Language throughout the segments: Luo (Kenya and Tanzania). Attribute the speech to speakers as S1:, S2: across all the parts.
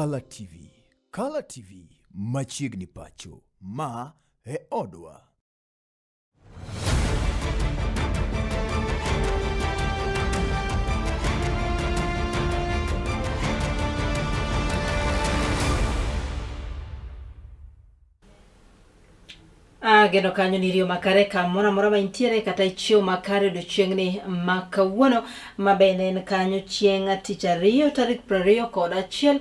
S1: Kala TV. Kala TV machiegni pacho. Ma e odwa.
S2: Ageno kanyo ni riyo makare kamoro amora ma intiere kata ichiew makare odiochieng'ni ma kawuono ma bende en kanyo chieng' tich ariyo tarik 21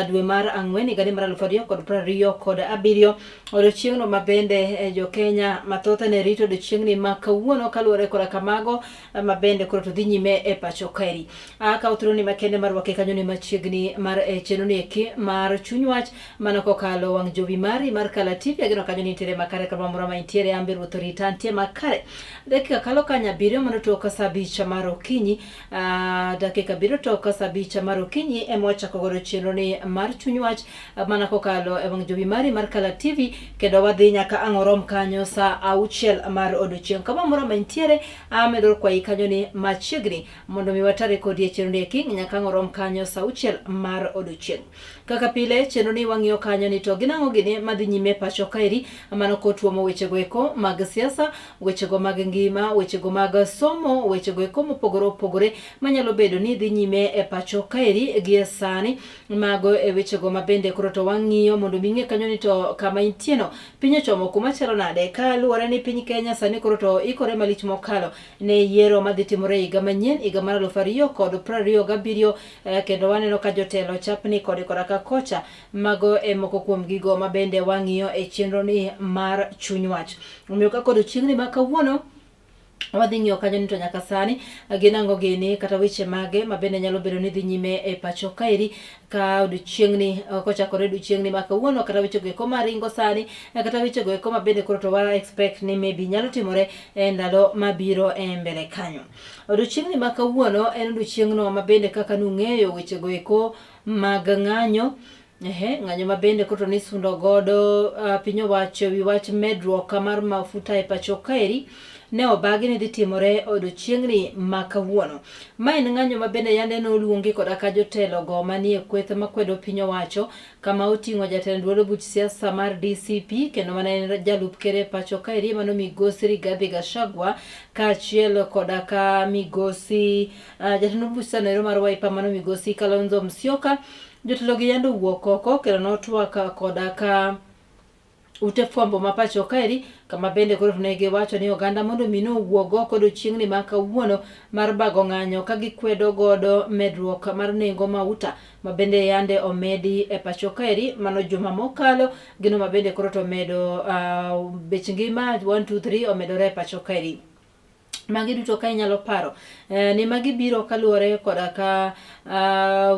S2: dwe mar ang'wen higa mar 2027. Odiochieng'no ma bende jo Kenya mathoth ne rito odiochieng'ni ma kawuono kaluwore koda kamago ma bende koro to dhi nyime e pacho kaeri. Akawo thuoloni makende mar rwake kanyo ni machiegni mar chenro ni eki mar chuny wach Mano kokalo wang' jowi mari mar Kala TV, ageno kanyo ni intiere makare kama moro ma intiere, an be Ruoth orita antie makare. Dakika kalo kanyo abiriyo mano tok sa abich mar okinyi, dakika abiriyo tok sa abich mar okinyi ema wachako godo chenro ni mar chuny wach mana kokalo e wang' jowi mari mar Kala TV, kendo wadhi nyaka ang' orom kanyo sa auchiel mar odiochieng'. Kama moro ma intiere, amedo kwayi kanyo ni machiegni mondo mi watare kodi e chenro ni eki nyaka ang' orom kanyo sa auchiel mar odiochieng'. Kaka pile, chenro ni wang'iyo kanyo ni to gin ang'o gini madhi nyime e pacho kaeri, mano kotuomo wechego eko mag siasa, wechego mag ngima, wechego mag somo, wechego eko mopogore opogore manyalo bedo ni dhi nyime e pacho kaeri gie sani. Mago e wechego ma bende koro to wang'iyo mondo mi ing'e kanyo ni to kama intieno piny ochomo kuma chalo nade, kaluwore ni piny Kenya sani koro to ikore malich mokalo ne yiero madhi timore higa manyien, higa mar 2027. Kendo waneno ka jotelo chapni kodi koda ka kocha. Mago e moko kuom gigo ma bende wang'iyo e chenro ni mar chuny wach. Omiyo ka kod chieng'ni ma kawuono wadhi ng'iyo kanyo ni to nyaka sani gin ang'o gini kata weche mage ma bende nyalo bedo ni dhi nyime e pacho kaeri ka odiochieng'ni kochakore odiochieng'ni ma kawuono kata weche go eko maringo sani kata weche go eko ma bende koro to wa expect ni maybe nyalo timore e ndalo mabiro e mbele kanyo. Odiochieng'ni ma kawuono en odiochieng'no ma bende kaka nung'eyo wechego eko mag ng'anyo. Ehe, ng'anyo ma bende koro nisundo godo piny owacho ewi wach medruok mar mafuta e pacho kaeri ne obagi ni dhi timore odiochieng'ni ma kawuono. Ma en ng'anyo ma bende yande noluongi koda ka jotelo go manie kweth makwedo piny owacho kama oting'o jatend duond buch siasa mar DCP kendo mane en jalup ker e pacho kaeri mano migosi Rigathi Gachagua kaachiel koda ka migosi jatend duond buch siasa noero mar Wiper mano migosi Kalonzo Musyoka. Jotelo gi yande owuok oko kendo notwak koda ka ute fwambo ma pacho kaeri kama bende koro ne giwacho ni oganda mondo mi nowuog oko odiochieng'ni ma kawuono mar bago ng'anyo ka gikwedo godo medruok mar nengo mauta ma bende yande omedi e pacho kaeri mano juma mokalo gino ma bende koro to omedo bech ngima 1 2 3 omedore e pacho kaeri. Magi duto ka inyalo paro ni magi biro kaluwore koda ka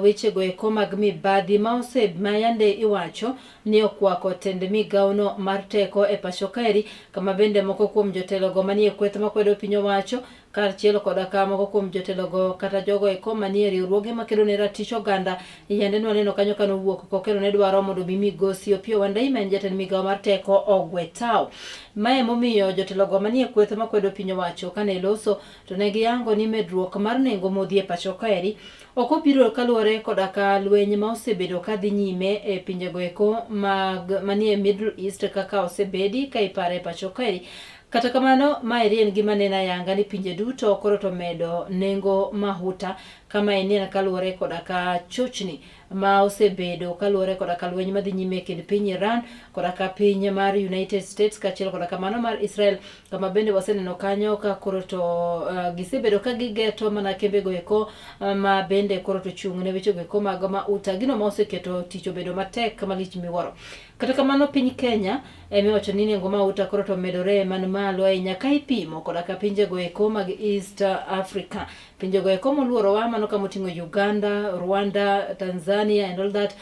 S2: wechego eko mag mibadhi ma ose ma yande iwacho ni okwako tend migawono mar teko e pacho kaeri kama bende moko kuom jotelogo manie kweth makwedo piny owacho kaachiel koda ka moko kuom jotelogo kata jogo eko manie riwruoge makedo ne ratich oganda yande nwaneno kanyo ka nowuok oko kendo ne dwaro mondo mi migosi Opiyo Wandayi ma en jatend migawo mar teko ogwe tawo. Mae momiyo jotelogo manie kweth makwedo piny owacho kane loso to ne giyango ni medruok mar nengo modhi e pacho kaeri ok obiro kaluwore koda ka lweny ma osebedo ka dhi nyime e pinjego eko mag manie Middle East kaka osebedi ka ipare e pacho kaeri. Kata kamano, maeri en gima neno ayanga ni pinje duto koro to medo nengo mahuta kama en en kaluwore koda ka chochni ma osebedo kaluwore koda ka lweny madhi nyime e kind piny Iran koda ka piny mar United States kaachiel koda ka mano mar Israel kama bende waseneno kanyo ka koro to gisebedo ka gigeto mana kembego eko ma bende koro to chung' ne wechego eko mag mauta gino ma oseketo tich obedo matek malich miwuoro. Kata kamano piny Kenya emiwacho ni nengo mauta koro to omedore man malo ahinya ka ipimo koda ka pinjego eko mag East Africa. Pinjego eko moluorowa mano kama oting'o Uganda, Rwanda, Tanzania and all that.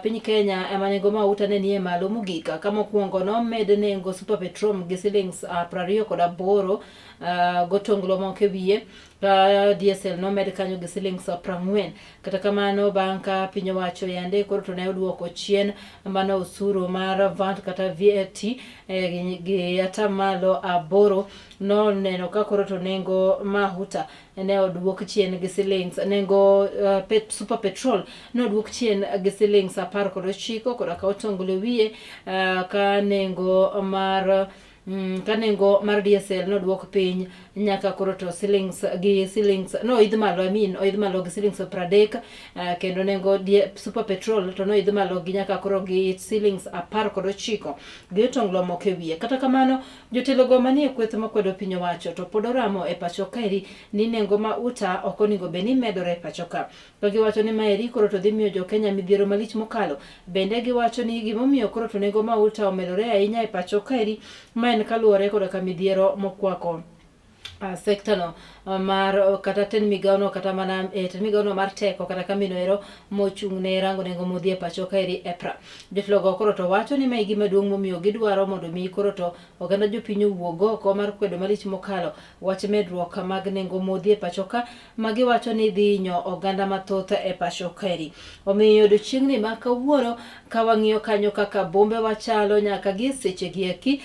S2: Piny Kenya ema nengo mauta ne nie malo mogik. Kama okwongo nomed nengo Super Petrom gi silings 28 gotonglo moko e wiye ka diesel nomed kanyo gi silings 40. Kata kamano bang' ka piny owacho yande koro to ne oduoko chien mano osuru mar VAT kata VAT gi atamalo 8, noneno ka koro to nengo mahuta ne oduok chien gi silings nengo super petrol ne oduok chien gi silings 19 koda ka otonglo wiye, ka nengo mar diesel noduok piny nyaka koro to silings gi silings no idh malo, I mean, oidh malo gi silings 30, kendo nengo super petrol to noidh malo gi nyaka koro gi silings 19 gi otonglo moko e wiye. Kata kamano jotelo go manie kweth makwedo piny owacho to pod oramo e pacho kaeri ni nengo mauta ok onego bed ni medore e pacho ka. Ka giwacho ni maeri koro to dhi miyo jo-Kenya midhiero malich mokalo. Bende giwacho ni gimomiyo koro to nengo mauta omedore ahinya e pacho kaeri ma en kaluwore koda ka midhiero mokwako sekta no mar kata tend migawo no kata mana tend migawo no mar teko kata kambi no ero mochung' ne rango nengo modhi e pacho kaeri EPRA. Jotelo go koro to wacho ni mae gima duong' momiyo gidwaro mondo mi koro to oganda jopiny owuog oko mar kwedo malich mokalo wach medruok mag nengo modhi e pacho ka ma giwacho ni dhi hinyo oganda mathoth e pacho kaeri. Omiyo odiochieng'ni ma kawuono ka wang'iyo kanyo kaka bombe wachalo nyaka gi seche gi eki,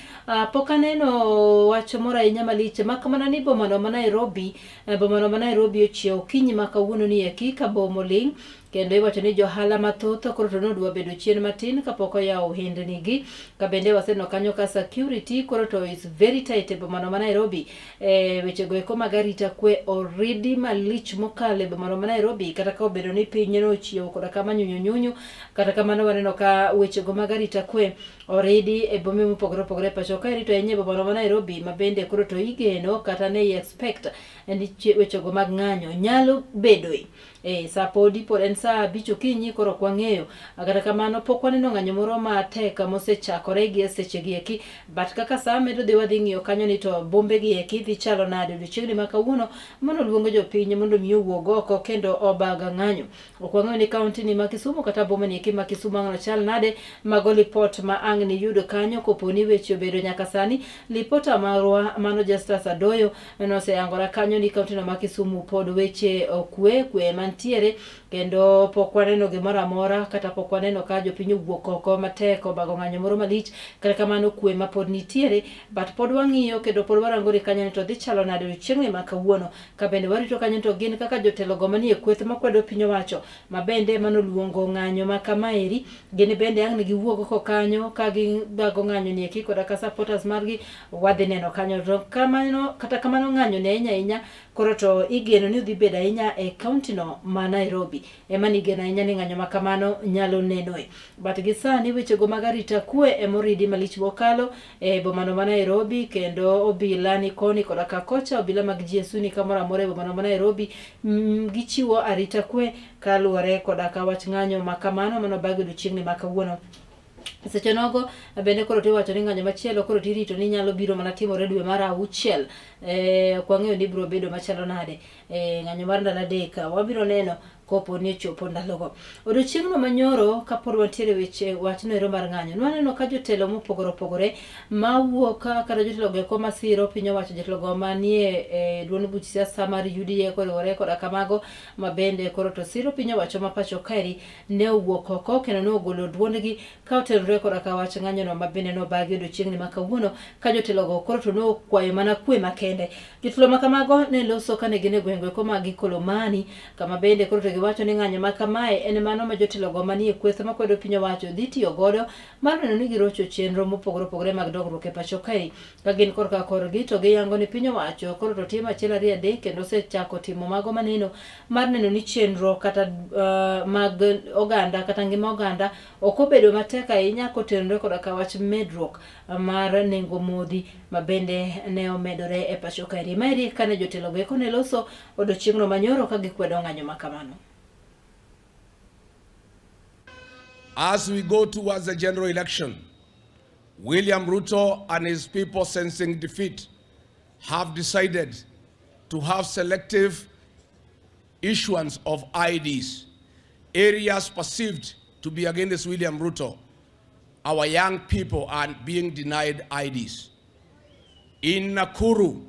S2: pok aneno wach moro ahinya malich mak mana ni bomano ma Nairobi, bomano ma Nairobi ochiewo okinyi ma kawuono ni eki ka boma oling', kendo iwacho ni johala mathoth koro to nodwa bedo chien matin kapok oyawo ohendni gi. Ka bende waseneno kanyo ka security koro to is very tight e bomano ma Nairobi. Weche go eko mag arita kwe oridi malich mokalo e bomano ma Nairobi, kata ka obedo ni piny nochiewo koda kama nyunyu nyunyu, kata kamano waneno ka weche go mag arita kwe oridi e bombe mopogore opogore e pacho ka irito ahinya e bomano ma Nairobi, ma bende koro to igeno kata ne expect ni weche go mag ng'anyo nyalo bedoe. Sa podi pod en saa 5 okinyi koro ok wang'eyo. Kata kamano pok waneno ng'anyo moro matek mosechakore gi e seche gi eki, but kaka saa medo dhi wadhi ng'iyo kanyo ni to bombe gi eki dhi chalo nade odiochieng'ni ma kawuono mano luongo jopiny mondo mi owuog oko kendo obag ng'anyo. Ok wang'eyo ni kaunti ni ma Kisumu kata boma ni eki ma Kisumu ang' chal nade. Mago lipot ma ang' ni yud kanyo kopo ni weche obedo nyaka sani. Lipota marwa mano Justus Adoyo noseyangora kanyo ni kaunti no ma Kisumu pod weche okwe, kwe mantiere, kendo pok waneno gimoro amora kata pok waneno ka jopiny owuok oko matek obago ng'anyo moro malich. Kata kamano kwe ma pod nitiere, but pod wang'iyo kendo pod warango ni kanyo ni to dhi chalo nade odiochieng'ni ma kawuono. Ka bende warito kanyo to gin kaka jotelo go manie kweth makwedo piny owacho ma bende manoluongo ng'anyo ma kamaeri, gin bende ang' ni giwuog oko kanyo ka gibago ng'anyo ni eki koda ka supporters margi wadhi neno kanyo. To kamano, kata kamano ng'anyo ni ahinya ahinya koro to igeno ni odhi bedo ahinya e kaunti no ma Nairobi ema nigeno ahinya ni ng'anyo ma kamano nyalo nenoe. But gi sani wechego mag arita kwe emoridi malich mokalo e bomano ma Nairobi, kendo obila ni koni koda ka kocha, obila mag GSU ni kamoro amora e bomano ma Nairobi, gichiwo arita kwe kaluwore koda ka wach ng'anyo ma kamano mano bagi odiochieng'ni ma kawuono. Seche nogo bende koro tiwacho ni ng'anyo machielo koro tirito ni nyalo biro mana timore dwe mar 6. Ok wang'eyo ni biro bedo machalo nade. Ng'anyo mar ndalo 3 wabiro neno kopo ni ochopo ndalogo. Odiochieng'no manyoro kapod wantiere weche wachno ero mar ng'anyo, nwaneno ka jotelo mopogore opogore mawuok kata jotelo go eko masiro piny owacho, jotelo go manie duond buch siasa mar UDA koriwore koda kamago ma bende koro to siro piny owacho ma pacho kaeri ne owuok oko kendo ne ogolo duondgi ka otenore koda ka wach ng'anyono ma bende nobagi odiochieng'ni ma kawuono ka jotelogo koro to nokwayo mana kwe makende. Jotelo ma kamago ne loso kane gin e gwenge eko mag Ikolomani, kama bende koro to giwacho ni ng'anyo ma kamae en mano ma jotelogo manie kweth makwedo piny owacho dhi tiyo godo mar neno ni girocho chenro mopogore opogore mag dongruok e pacho kae. Ka gin korka korgi to giyango ni piny owacho koro to timo 1 2 3 kendo osechako timo mago maneno mar neno ni chenro kata mag oganda kata ngima oganda ok obedo matek ahinya kotenore koda ka wach medruok mar nengo modhi ma bende ne omedore e pacho kaeri. Maeri kane jotelo go eko ne loso odiochieng'no manyoro ka gikwedo ng'anyo ma kamano.
S3: As we go towards the general election, William Ruto and his people, sensing defeat, have decided to have selective issuance of IDs. Areas perceived to be against William Ruto, our young people are being denied IDs. In Nakuru,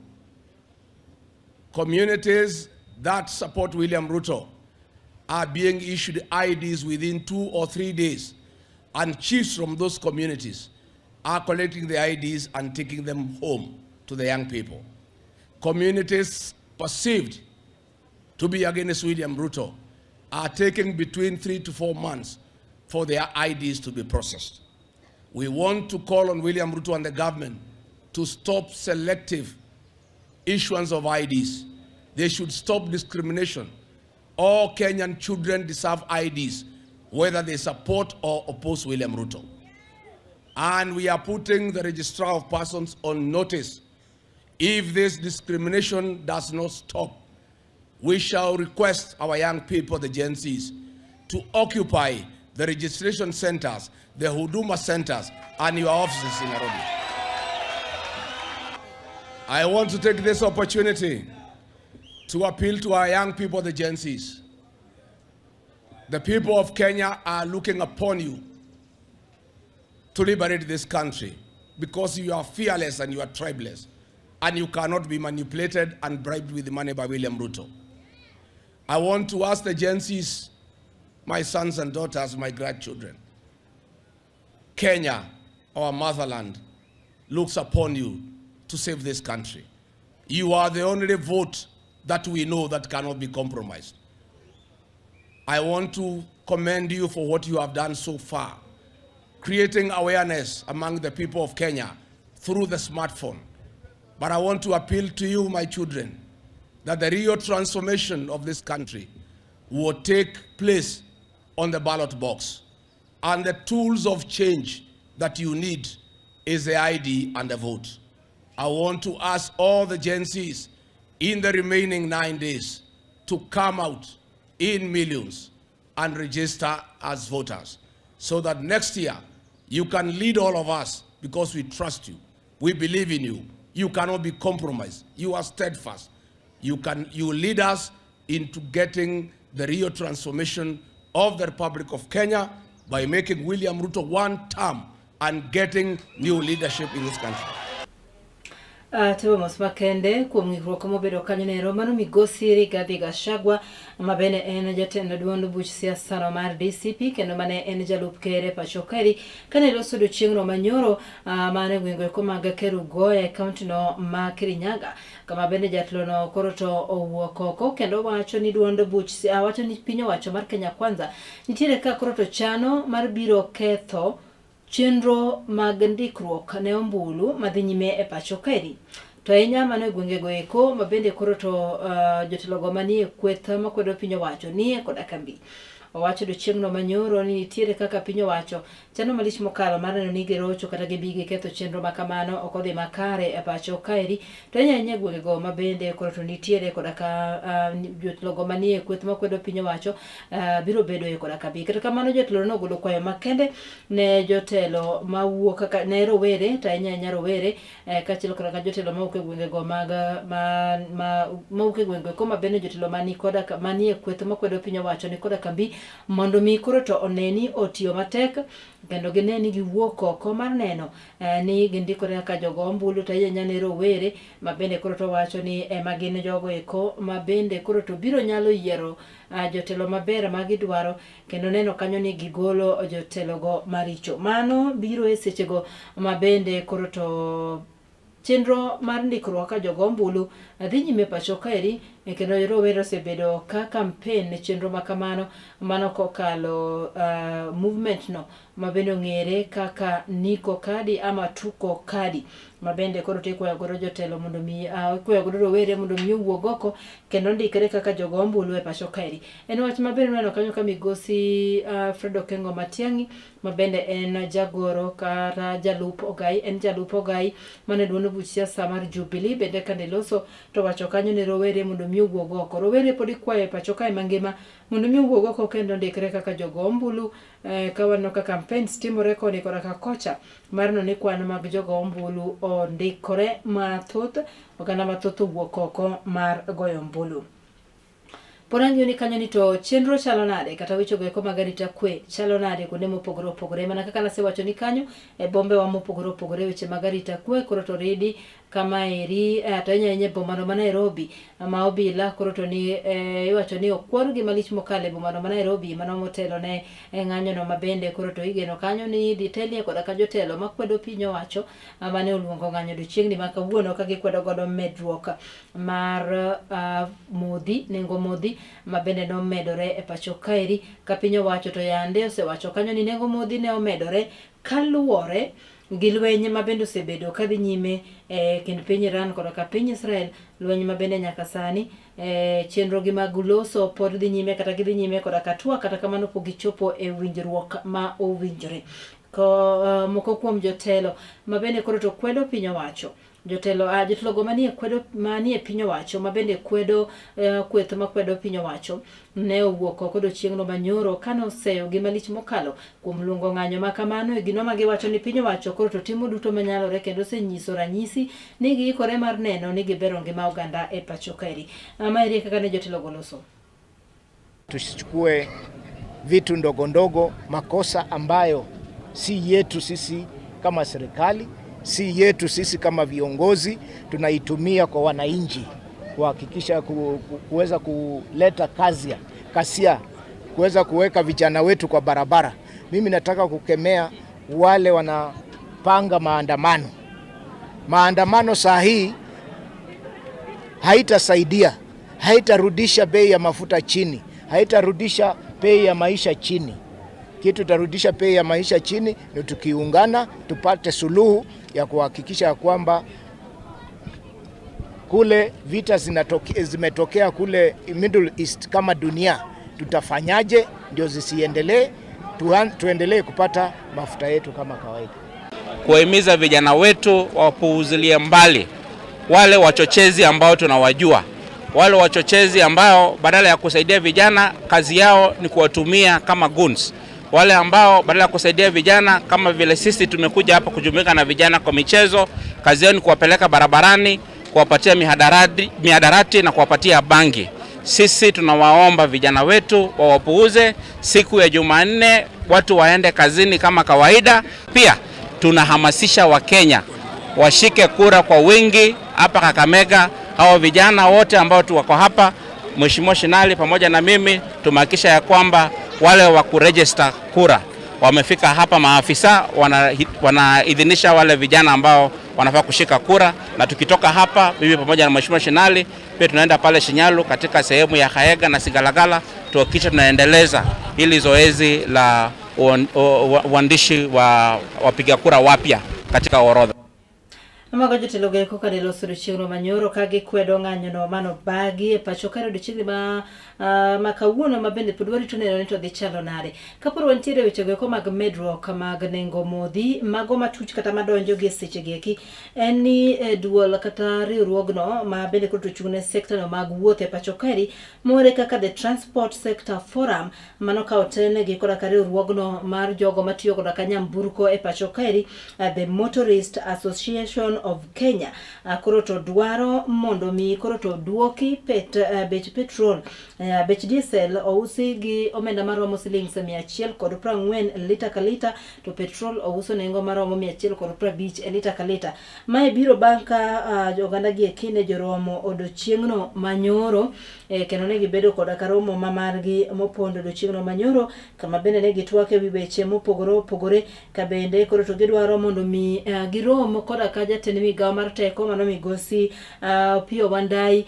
S3: Communities that support William Ruto are being issued IDs within 2 or 3 days, and chiefs from those communities are collecting the IDs and taking them home to the young people. Communities perceived to be against William Ruto are taking between 3 to 4 months for their IDs to be processed. We want to call on William Ruto and the government to stop selective issuance of IDs. They should stop discrimination. All Kenyan children deserve IDs, whether they support or oppose William Ruto. And we are putting the Registrar of Persons on notice. If this discrimination does not stop, we shall request our young people, the Gen Zs, to occupy the registration centers, the Huduma centers, and your offices in Nairobi. I want to take this opportunity to appeal to our young people, the Gen Zs. The people of Kenya are looking upon you to liberate this country because you are fearless and you are tribeless and you cannot be manipulated and bribed with money by William Ruto. I want to ask the Gen Zs, my sons and daughters, my grandchildren, Kenya, our motherland, looks upon you to save this country. You are the only vote that we know that cannot be compromised. I want to commend you for what you have done so far, creating awareness among the people of Kenya through the smartphone. But I want to appeal to you, my children, that the real transformation of this country will take place on the ballot box. And the tools of change that you need is the ID and the vote. I want to ask all the Gen Zs in the remaining 9 days to come out in millions and register as voters so that next year you can lead all of us because we trust you. We believe in you. You cannot be compromised. You are steadfast. You lead us into getting the real transformation of the Republic of Kenya by making William Ruto one term and getting new leadership in this country.
S2: Timo mos makende kuom ng'ikruok mobedo kanyo nero mano migosi Rigathi Gachagua ma bende en jatend duond buch siasa no mar DCP kendo mane en jalup ker e pacho kaeri kane loso odiochieng'no manyoro mane gwenge eko mag Kerugoya e kaunti no ma Kirinyaga, kama bende jatelo no koro to owuok oko kendo wacho ni duond buch wacho ni piny owacho mar Kenya Kwanza nitiere ka koro to chano mar biro ketho chenro mag ndikruok ne ombulu madhi nyime e pacho kaeri, to ahinya mano e gwengego eko ma bende koro to jotelogo manie kweth makwedo piny owacho nie koda kambi. Owacho odiochieng'no manyoro ni nitiere kaka piny owacho chano malich mokalo mar neno ni girocho kata gibi giketho chenro ma kamano ok odhi makare e pacho kaeri, to ahinya ahinya e gwengego ma bende koro to nitiere koda ka jotelogo manie kweth makwedo piny owacho biro bedo e koda kambi. Kata kamano, jatelo nogolo kwayo makende ne jotelo mawuok kaka ne rowere, to ahinya ahinya rowere kaachiel koda ka jotelo mawuok e gwengego mag ma, ma, mawuok e gwenge ko ma bende jotelo mani koda manie kweth makwedo piny owacho ni koda kambi mondo mi koro to one ni otiyo matek kendo gine ni giwuok oko mar neno ni gindikore kaka jogo ombulu, to ahinya ne rowere ma bende koro to wacho ni ema gin jogo eko ma bende koro to biro nyalo yiero jotelo maber ma gidwaro kendo neno kanyo ni gigolo jotelogo maricho. Mano biro e sechego ma bende koro to chenro mar ndikruok ka jogo ombulu dhi nyime pacho kaeri kendo rowere osebedo ka campaign ne chenro ma kamano mano kokalo movement no ma bende ong'ere kaka Niko Kadi ama Tuko Kadi, ma bende koro tikwayo godo jotelo mondo mi ikwayo godo rowere mondo mi owuog oko kendo ndikre kaka jogo ombulu e pacho kaeri. En wach maber neno kanyo ka migosi Fred Okengo Matiang'i ma bende en jagoro kata jalup ogai, en jalup ogai mane duond buch siasa mar Jubilee, bende kane loso to wacho kanyo ne rowere mondo mi owuog oko. Rowere pod ikwayo e pacho kae mangima mondo mi owuog oko kendo ndikre kaka jogo ombulu ka waneno ka campaigns timore koni koda ka kocha mar neno ni kwan mag jogo ombulu ondikore mathoth, oganda mathoth owuok oko mar goyo ombulu. Pod ang'iyo ni kanyo ni to chenro chalo nade kata weche go eko mag arita kwe chalo nade kuonde mopogore opogore. Mana kaka nasewacho ni kanyo e bombe wa mopogore opogore weche mag arita kwe koro to ridi. Kamaeri to ahinya ahinya e bomano ma Nairobi ma obila koro to ni iwacho ni okwargi malich mokalo e bomano ma Nairobi mano motelo ne ng'anyono ma bende koro to igeno kanyo ni idhi telie koda ka jotelo makwedo piny owacho mane oluongo ng'anyo odiochieng'ni ma kawuono ka gikwedo godo medruok mar modhi nengo modhi ma bende nomedore e pacho kaeri ka piny owacho to yande osewacho kanyo ni nengo modhi ne omedore kaluwore gi lweny ma bende osebedo ka dhi nyime e kind piny Iran koda ka piny Israel, lweny ma bende nyaka sani e, chenro gi mag loso pod dhi nyime kata gidhi nyime koda ka twak, kata kamano pok gichopo e winjruok ma owinjore. Ko, uh, moko kuom jotelo ma bende koro to kwedo piny owacho Jotelo a jotelo go manie kwedo manie piny owacho ma bende kwedo eh, kweth makwedo piny owacho ne owuok oko odiochieng'no manyoro kane oseyo gi malich mokalo kuom luongo ng'anyo ma kamano e gino ma giwacho ni piny owacho koro to timo duto manyalore kendo osenyiso ranyisi ni giikore mar neno ni gibero ngima oganda e pacho kaeri. Maeri e kaka ne jotelo go loso.
S4: Tusichukue vitu ndogo ndogo, makosa ambayo si yetu sisi kama serikali, si yetu sisi kama viongozi, tunaitumia kwa wananchi kuhakikisha kuweza kuleta kazia kasia, kuweza kuweka vijana wetu kwa barabara. Mimi nataka kukemea wale wanapanga maandamano. Maandamano saa hii haitasaidia, haitarudisha bei ya mafuta chini, haitarudisha bei ya maisha chini. Kitu itarudisha bei ya maisha chini ni tukiungana, tupate suluhu ya kuhakikisha kwamba kule vita zimetokea kule Middle East kama dunia, tutafanyaje ndio zisiendelee, tuendelee kupata mafuta yetu kama kawaida.
S5: Kuwahimiza vijana wetu wapuuzilie mbali wale wachochezi ambao tunawajua, wale wachochezi ambao badala ya kusaidia vijana kazi yao ni kuwatumia kama goons, wale ambao badala ya kusaidia vijana kama vile sisi tumekuja hapa kujumuika na vijana kwa michezo, kazi yao ni kuwapeleka barabarani, kuwapatia mihadarati na kuwapatia bangi. Sisi tunawaomba vijana wetu wawapuuze. Siku ya Jumanne watu waende kazini kama kawaida. Pia tunahamasisha Wakenya washike kura kwa wingi hapa Kakamega. Hao vijana wote ambao tu wako hapa, Mheshimiwa Shinali pamoja na mimi tumehakikisha ya kwamba wale wa kuregister kura wamefika hapa, maafisa wanaidhinisha wale vijana ambao wanafaa kushika kura, na tukitoka hapa, mimi pamoja na Mheshimiwa Shinali pia tunaenda pale Shinyalu katika sehemu ya Haega na Sigalagala tuhakikisha tunaendeleza hili zoezi la uandishi wa wapiga kura wapya katika orodha.
S2: Mago jotelo go eko kane loso odiochieng'no manyoro ka gikwedo ng'anyono manobagi e pacho ka odiochieng'ni ma kawuono ma bende pod warito neno ni to dhi chalo nade. Kapod wantiere e wechego eko mag medruok mag nengo modhi, mago matuch kata madonjo gi e sechegi eki en ni e duol kata riwruogno ma bende koro to ochung' ne sekta no mag wuoth e pacho kaeri mong'ere kaka The Transport Sector Forum mano ka otelnegi koda ka riwruogno mar jogo matiyo koda ka nyamburko e pacho kaeri The Motorist Association of Kenya koro to dwaro mondo mi koro to duoki bech petrol, bech diesel ousi gi omenda maromo siling 140 lita ka lita to petrol ouso nengo maromo 150 e lita ka lita. Mae biro bang' ka oganda gi eki ne joromo odiochieng'no manyoro kendo ne gibedo koda ka romo ma margi mopondo odiochieng'no manyoro kama bende ne gitwak e wi weche mopogore opogore ka bende koro to gidwaro mondo mi girom koda ka jatend migawo mar teko mano migosi Opiyo Wandayi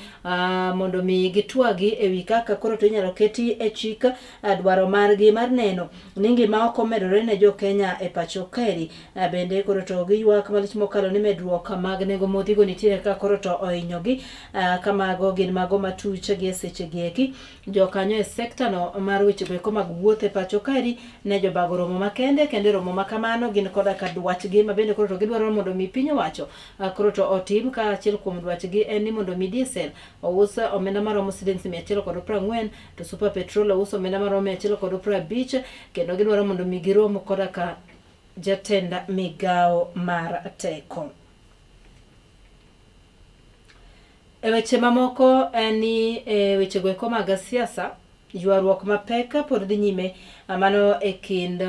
S2: mondo mi gitwagi e wi kaka koro to inyalo keti e chik dwaro margi mar neno ni ngima ok omedore ne jo Kenya e pacho kaeri. Bende koro to giywak malich mokalo ni medruok mag nengo modhigo nitiere ka koro to ohinyogi ka mago gin mago matuch gi e sechegi eki. Jokanyo e sekta no mar weche goeko mag wuoth e pacho kaeri ne jobago romo makende kendo e romo ma kamano gin koda ka dwachgi ma bende koro to gidwaro mondo mi piny owacho koro to otim ka achiel kuom dwachgi en ni mondo mi diesel ous omenda maromo siling 140 to super petrol ous omenda maromo 150 kendo gidwaro mondo mi girom koda ka jatend migawo mar teko. E weche mamoko en ni e weche goeko mag siasa ywaruok mapek pod dhi nyime mano e kind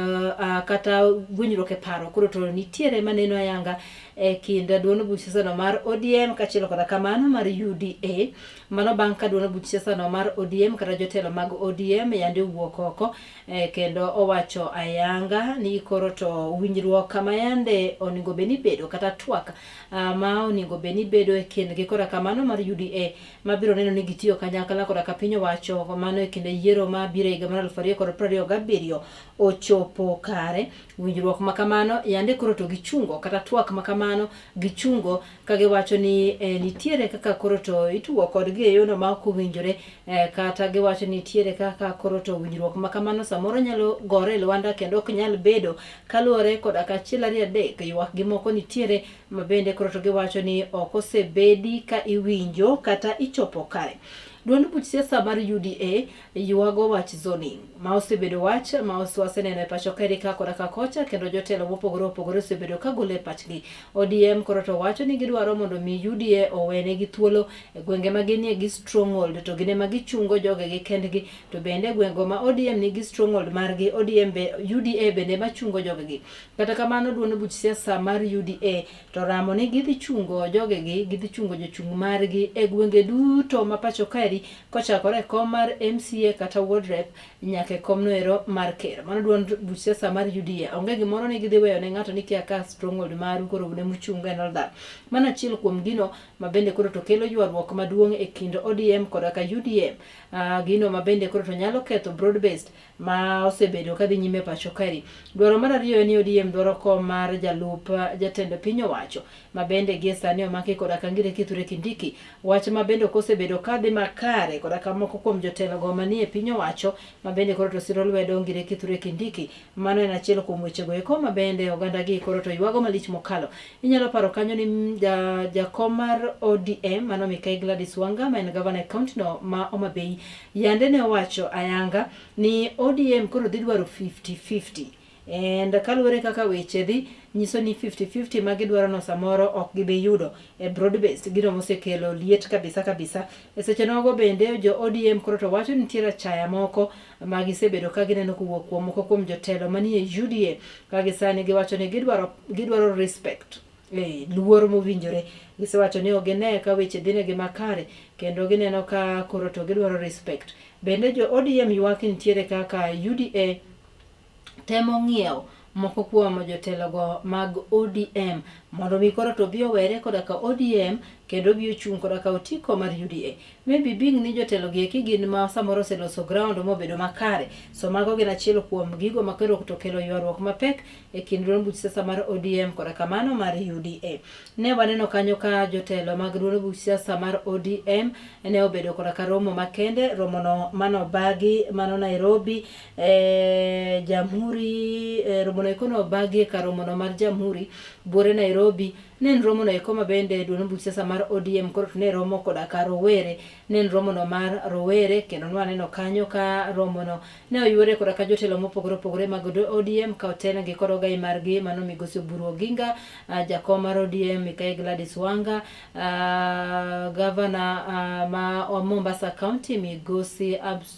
S2: kata winjruok e paro koro to nitiere maneno ayanga. e kind duond buch siasa mar ODM kaachiel koda kamano mar UDA. Mano bang' ka duond buch siasa no mar ODM kata jotelo mag ODM yande owuok oko eh, kendo owacho ayanga ni koro to winjruok kama yande onego bed ni bedo kata twak ah, ma onego bed ni bedo e kindgi koda kamano mar UDA mabiro neno ni gitiyo kanyakla koda ka piny owacho mano e kinde yiero ma biro e higa mar 2027 ochopo kare. Winjruok ma kamano yande koro to gichungo kata twak ma kamano gichungo ka giwacho ni eh, nitiere kaka koro to itugo kodgi e yono ma ok owinjore eh, kata giwacho ni nitiere kaka koro to winjruok ma kamano samoro nyalo gore e lwanda kendo ok nyal bedo kaluwore koda ka achiel ariyo adek ywak gi moko nitiere ma bende koro to giwacho ni ok osebedi ka iwinjo kata ichopo kare. Duond buch siasa mar UDA ywago wach zoning ma osebedo wach ma waseneno e pacho kaeri ka koda ka kocha kendo jotelo mopogore opogore osebedo ka golo e pachgi. ODM koro to wacho ni gidwaro mondo mi UDA owenegi thuolo e gwenge ma ginie gi stronghold to gin ema gichungo jogegi kendgi to bende gwengego ma ODM nigi stronghold margi ODM be, UDA bende ema chungo jogegi. Kata kamano duond buch siasa mar UDA to ramo ni gidhi chungo jogegi, gidhi chungo jochung' margi e gwenge duto ma pacho kaeri kochakore e kom mar MCA kata ward rep nyaka e komno ero mar ker. Mano duond buch siasa mar UDA. Onge gimoro ni gidhi weyo ne ng'ato ni kia ka stronghold maru koro un emuchungo and all that. Mano achiel kuom gino ma bende koro to kelo ywaruok maduong' e kind ODM koda ka UDM. Gino ma bende koro to nyalo ketho broad based ma osebedo kadhi nyime e pacho kaeri. Dwaro mar ariyo en ni ODM dwaro kom mar jalup jatend piny owacho ma bende gie sani omaki koda ka Ngire Kithure Kindiki. Wach ma bende ok osebedo kadhi makare koda ka moko kuom jotelo go manie piny owacho ma bende koro to siro lwedo Ngire Kithure Kindiki. Mano en achiel kuom wechego eko ma bende oganda gi koro to ywago malich mokalo. Inyalo paro kanyo ni jakom mar ODM mano Mikai Gladys Wanga ma en gavana e kaunti no ma Homa Bay yande ne owacho ayanga ni ODM koro dhi dwaro 50-50 and kaluwore kaka weche dhi nyiso ni 50-50 ma gidwaro no samoro ok gibi yudo e broad based gino mosekelo liet kabisa kabisa e seche nogo bende jo ODM koro to wacho ni nitiere achaya moko ma gisebedo ka gineno kowuok kuom moko kuom jotelo manie UDA ka gisani giwacho ni gidwaro gidwaro respect e luor mowinjore. Gisewacho ni ok gine ka weche dhinegi makare kendo gineno ka koro to gidwaro respect. Bende jo ODM ywak ni nitiere kaka UDA temo ng'iewo moko kuom jotelogo mag ODM mondo mi koro to obi owere koda ka ODM kendo obi ochung' koda ka otiko mar UDA. Maybe being ni jotelo gi eki gin ma samoro oseloso ground mobedo makare. So mago gin achiel kuom gigo ma koro to kelo ywaruok mapek e kind duond buch siasa mar ODM koda kamano mar UDA. Ne waneno kanyo ka jotelo mag duond buch siasa mar ODM ne obedo koda ka romo makende, romono manobagi mano Nairobi, e, Jamhuri, e, romono eko nobagi e kar romono mar Jamhuri, buore Nairobi. Ne en romono eko ma bende duond buch siasa mar ODM koro to ne romo koda ka rowere. Ne en romono mar rowere kendo nwaneno kanyo ka romono ne oyuore koda ka jotelo mopogore opogore mag ODM ka otelnegi kod ogai margi mano migosi Oburu Oginga, jakom mar ODM Mikai Gladys Wanga, gavana ma Mombasa County migosi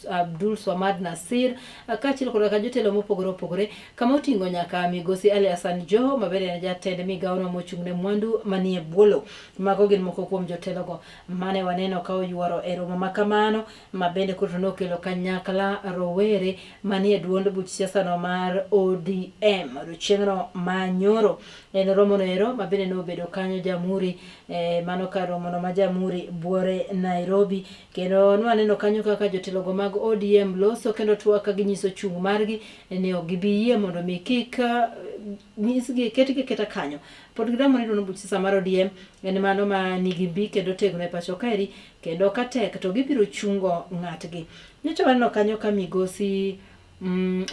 S2: Abdul Swamad Nasir, kaachiel koda ka jotelo mopogore opogore kama oting'o nyaka migosi Ali Hassan Joho ma bende en jatend migawono mochung' ne mwandu manie bwo lowo. Mago gin moko kuom jotelogo mane waneno ka oyuoro e romo ma kamano ma bende koro nokelo kanyakla rowere manie duond buch siasa no mar ODM odiochieng'no ma nyoro. En romono ero ma bende nobedo kanyo Jamhuri, mano kar romono ma Jamhuri buore Nairobi. Kendo nwaneno kanyo kaka jotelogo mag ODM loso kendo twak ka ginyiso chung' margi ni ok gibi yie mondo mi kik nyisgi ketgi aketa kanyo. Pod giramo ni duond buch siasa mar ODM en mano ma nigi mbi kendo tegno e pacho kaeri kendo ka tek to gibiro chungo ng'atgi. Nyocha waneno kanyo ka migosi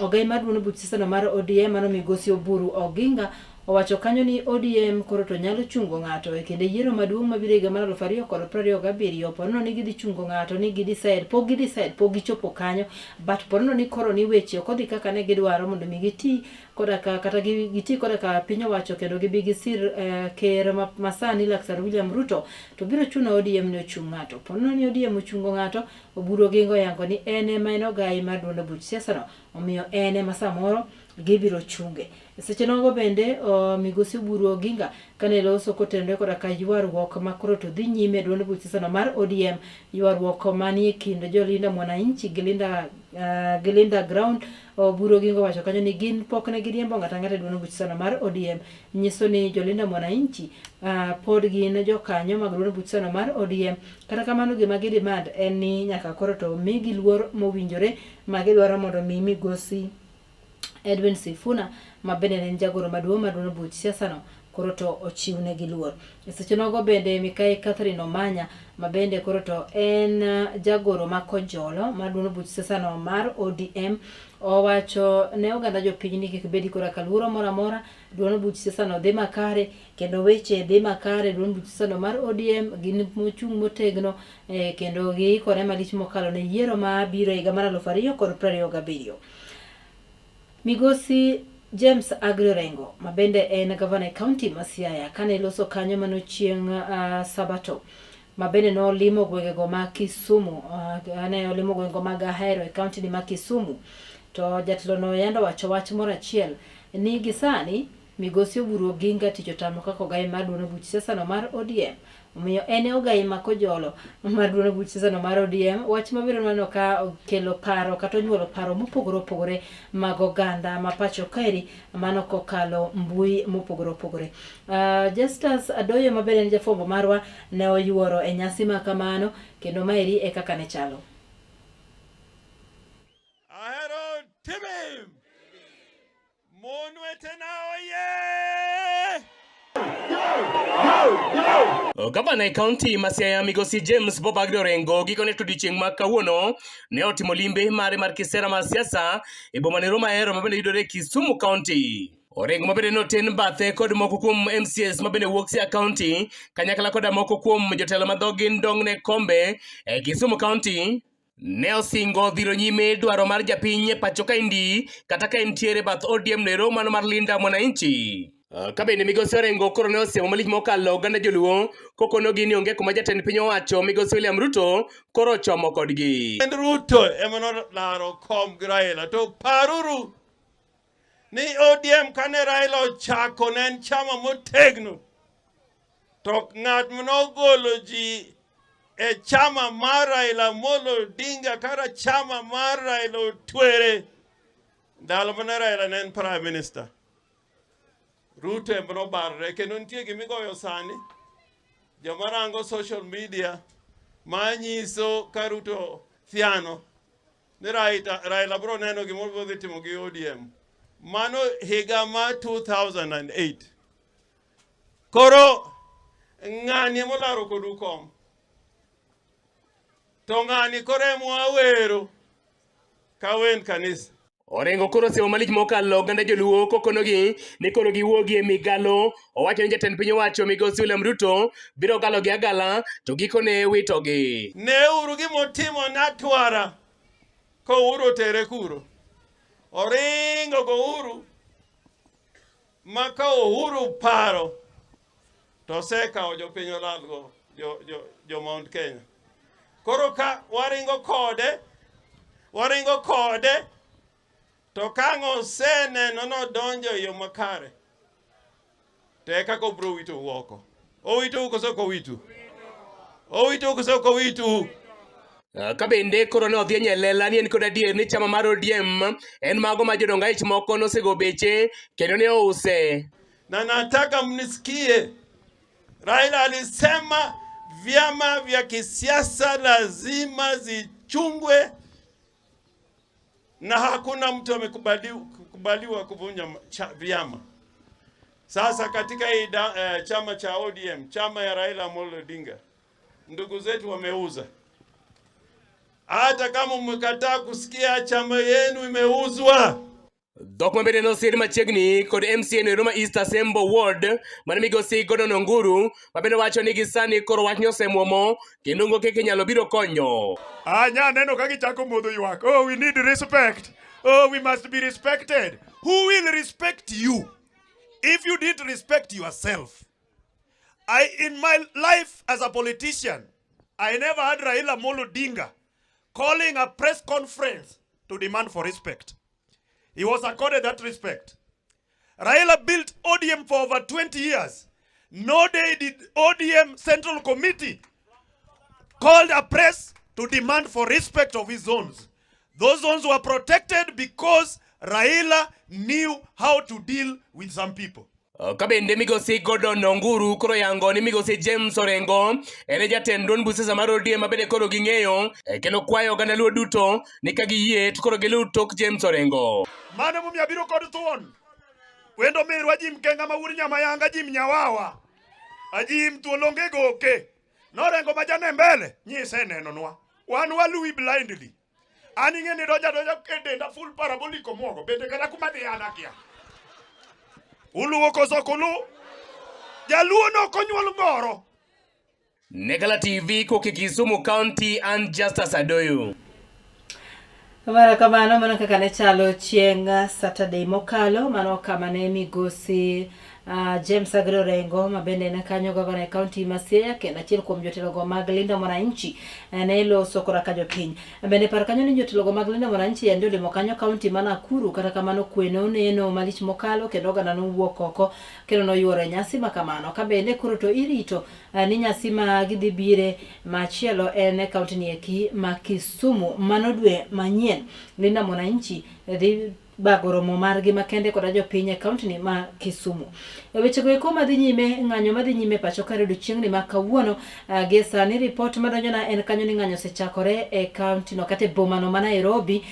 S2: ogai mar duond buch siasa no mar ODM mano migosi Oburu Oginga owacho kanyo ni ODM koro to nyalo chungo ng'ato e kinde yiero maduong' mabiro higa mar 2027 ponono ni gidhi chungo ng'ato ni gi decide pok gi decide pok gichopo kanyo but ponono ni koro ni weche ok odhi kaka ne gidwaro mondo mi giti koda ka kata giti koda ka piny owacho kendo gibi gisir ker masani Laktar William Ruto to biro chuno ODM ni ochung ng'ato. Ponono ni ODM ochungo ng'ato, Oburu Oginga oyango ni en ema en ogai mar duond buch siasa no, omiyo en ema samoro gibiro chunge. Seche nogo bende migosi Oburu Oginga kane loso kotenore koda ka ywaruok ma koro to dhi nyime e duond buch siasa mar ODM, ywaruok manie kind jolinda Mwananchi gi Linda, gi Linda Ground, Oburu Oginga owacho kanyo ni gin pok ne giriembo ng'ato ang'ata e duond buch siasa mar ODM, nyiso ni jolinda Mwananchi pod gin jokanyo mag duond buch siasa mar ODM. Kata kamano gima gi demand en ni nyaka koro to migi luor mowinjore ma gidwaro mondo mi migosi Edwin Sifuna ma bende ne en jagoro maduong' mar duond buch siasa no koro to ochiwnegi luor. E seche nogo bende Mikai Catherine Omanya ma bende koro to en jagoro ma Kojolo mar duond buch siasa no mar ODM owacho ne oganda jopiny ni kik bedi koda ka luoro moro amora, duond buch siasa no dhi makare kendo weche dhi makare, duond buch siasa no mar ODM gin mochung' motegno kendo giikore malich mokalo ne yiero ma biro e higa mar 2027. Migosi James Aggrey Orengo ma bende en gavana e kaunti ma Siaya kane loso kanyo mano chieng' Sabato ma bende nolimo gwengego ma Kisumu, ne olimo gwengego mag Ahero e kaunti ni ma Kisumu, to jatelo no yando wacho wach moro achiel ni gisani Migosi Oburu Oginga tich otamo kaka ogai mar duond buch siasa no mar ODM. Omiyo en e ogai ma Kojolo mar duond buch siasa no mar ODM. Wach mabiro neno ka kelo paro kata onyuolo paro mopogore opogore mag oganda ma pacho kaeri mano kokalo mbui mopogore opogore. Justus Adoyo ma bende en jafwambo marwa ne oyuoro e nyasi ma kamano kendo maeri e kaka ne chalo.
S6: Ahero timim! Mon wetena oye!
S7: Gavana e kaunti ma Siaya migosi James Bob Aggrey Orengo gikone to odiechieng' ma kawuono ne otimo limbe mare mar kisera mar siasa e boma nero Mahero ma bende yudore e Kisumu County. Orengo ma bende noten bathe kod moko kuom MCAs ma bende wuok Siaya County kanyakla koda moko kuom jotelo ma dhogi ndong' ne kombe e Kisumu County Ne osingo dhiro nyime dwaro mar japiny e pacho kaendi kata ka entiere bath ODM nero mano mar Linda Mwananchi. Ka bende migosi Orengo koro ne osiemo malich mokalo oganda joluo kokonogi ni onge kuma jatend piny owacho migosi William Ruto koro ochomo kodgi.
S6: En Ruto ema nolaro kom gi Raila to paruru ni ODM kane Raila ochako ne en chama motegno to ng'at manogolo ji e chama mar Raila Amolo Odinga kata chama mar Raila Otwere ndalo mane Raila ne en prime minister. Ruto ema nobarore kendo nitie gimigoyo sani joma rango social media manyiso ka Ruto thiano ni Raila bro neno gima odhi timo gi ODM. Mano higa mar 2008. Koro ng'ani ema olaro kodu kom. To ng'ani koro ema wawero ka wend kanisa.
S7: Orengo koro osiemo malich mokalo oganda joluo kokonogi ni koro giwuogi e migalo. Owacho ni jatend piny owacho migosi William Ruto biro galogi agala to gikone witogi.
S6: Neuru gimotimo ne Atwara ka Uhuru otere kuro. Oringo go Uhuru ma ka Uhuru paro to osekawo jopiny olalgo jo Mount Kenya. Koro ka waringo kode to ka ang' oseneno nodonjo e yo makare to eka obiro witou oko. Owitou koso ok owitu? Owitou koso ok owitu?
S7: Ka bende koro ne odhi e nyalela ni en kod adier ni chama mar ODM en mago ma jodong aich moko nosego beche kendo ne ouse.
S6: Na nataka mnisikie, Raila alisema vyama vya kisiasa lazima zichungwe na hakuna mtu amekubaliwa kuvunja vyama. Sasa katika hii chama cha ODM, chama ya Raila Amolo Odinga, ndugu zetu wameuza. Hata kama mmekataa kusikia, chama yenu imeuzwa.
S7: Dhok ma bende nosir machiegni kod MCA no Roma East Asembo Ward mane migosi Gordon Onguru ma bende wacho ni gisani koro wach osemwomo kendo onge kaka inyalo biro konyo.
S8: Anya neno ka gichako modho ywak. Oh, we need respect. Oh, we must be respected. Who will respect you if you didn't respect yourself? In my life as a politician, I never had Raila Amolo Odinga calling a press conference to demand for respect. He was accorded that respect. Raila built ODM for over 20 years. No day did ODM Central Committee called a press to demand for respect of his zones. Those zones were protected because Raila knew how to deal with some people.
S7: Ka bende migosi Gordon Onguru koro yango ni migosi James Orengo en e jatend duond busiasa mar ODM ma bende koro ging'eyo eh, kendo kwayo oganda Luo duto ni ka giyie to koro giluw tok James Orengo.
S8: Mano emomiyo abiro kod thuon. Wendo merwa Jim Kenga ma wuod Nyamayanga Jim Nyawawa. Ajim thuol onge goke. Norengo ma jane mbele nyise nenonwa. Wan waluwi blindly. An ing'e ni donja donja e denda full parabolic omuogo. Bende kata kuma dhi an akia. Uluwo koso ok uluw? Jaluo no ok onyuol ngoro.
S7: Negala TV koke Kisumu County and Justus Adoyo.
S2: Kamano kamano mano kaka ne chalo chieng' Saturday mokalo mano kama ne migosi James Agre Orengo ma bende ne kanyo gavana e kaunti ma Siaya kendo achiel kuom jotelogo mag Linda Mwananchi ne loso kora ka jopiny. Bende par kanyo ni jotelogo mag Linda Mwananchi yande olimo kanyo kaunti ma Nakuru kata kamano kwe ne oneno malich mokalo kendo oganda nowuok oko kendo noyuoro e nyasi ma kamano. Ka bende koro to irito ni nyasi ma gidhi bire machielo en e kaunti ni eki ma Kisumu mano dwe manyien. Linda Mwananchi dhi bago romo margi makende koda jopiny e kaunti ni ma Kisumu. E wechego eko madhi nyime, ng'anyo madhi nyime pacho ka odiochieng'ni ma kawuono, gie sani ripot madonjona en kanyo ni ng'anyo osechakore e kaunti no kata e boma no ma Nairobi,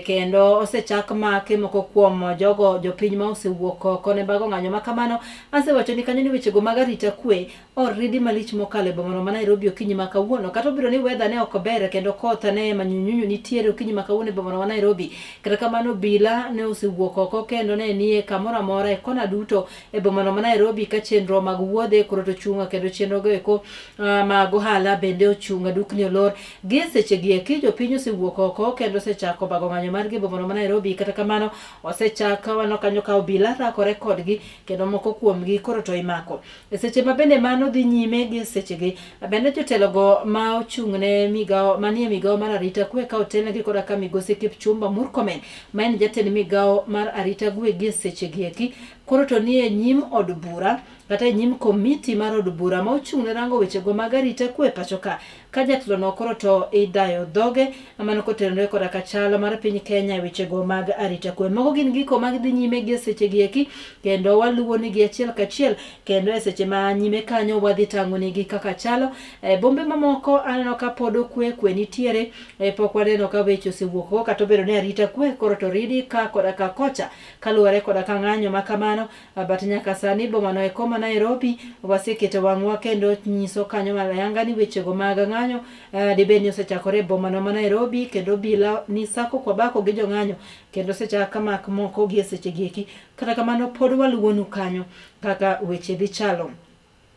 S2: kendo osechak make moko kuom jogo jopiny ma osewuok oko ne bago ng'anyo ma kamano. Asewacho ni kanyo ni wechego mag arita kwe oridi malich mokalo e bomano ma Nairobi okinyi ma kawuono. Kata obedo ni weather ne ok ber kendo koth ne manyunyunyu nitiere okinyi ma kawuono e bomano ma Nairobi. Kata kamano obila ne osewuok oko kendo ne nie kamoro amora e kona duto e bomano ma Nairobi ka chenro mag wuodhe koro to chung' kendo chenro go eko mag ohala bende ochung', dukni olor. Gie seche gi eki jopiny osewuok oko kendo osechako bago ng'anyo margi e bomano ma Nairobi. Kata kamano osechak waneno kanyo ka obila rakore kodgi kendo moko kuomgi koro to imako. E seche ma bende mano dhi nyime gi sechegi, bende jotelogo ma ochung' ne migawo manie migawo mar arita kwe ka otelnegi koda ka migosi Kipchumba Murkomen ma en jatend migawo mar arita kwe gi sechegi eki koro to nie nyim od bura kata e nyim komiti mar od bura ma ochung' ne rango wechego mag arita kwe pacho ka ka jatelono koro to idayo dhoge mano kotenore koda ka chal mar piny Kenya e wechego mag arita kwe. Mago gin giko mag dhi nyime gi e sechegi eki kendo waluwo nigi achiel kachiel kendo e seche ma nyime kanyo wadhi tang'o nigi kaka chalo. E bombe mamoko aneno ka pod okwe, kwe nitiere, pok waneno ka weche osewuok go kata obedo ni arita kwe koro to ridi ka koda ka kocha kaluwore koda ka ng'anyo ma kamano. But nyaka sani bomano eko ma Nairobi waseketo wang'wa kendo nyiso kanyo ayanga ni wechego mag ng'anyo dibed ni osechakore e bomano ma Nairobi kendo obila ni sako kwa bako gi jong'anyo kendo osechak mak moko gi e seche gi eki. Kata kamano pod waluwonu kanyo kaka weche dhi chalo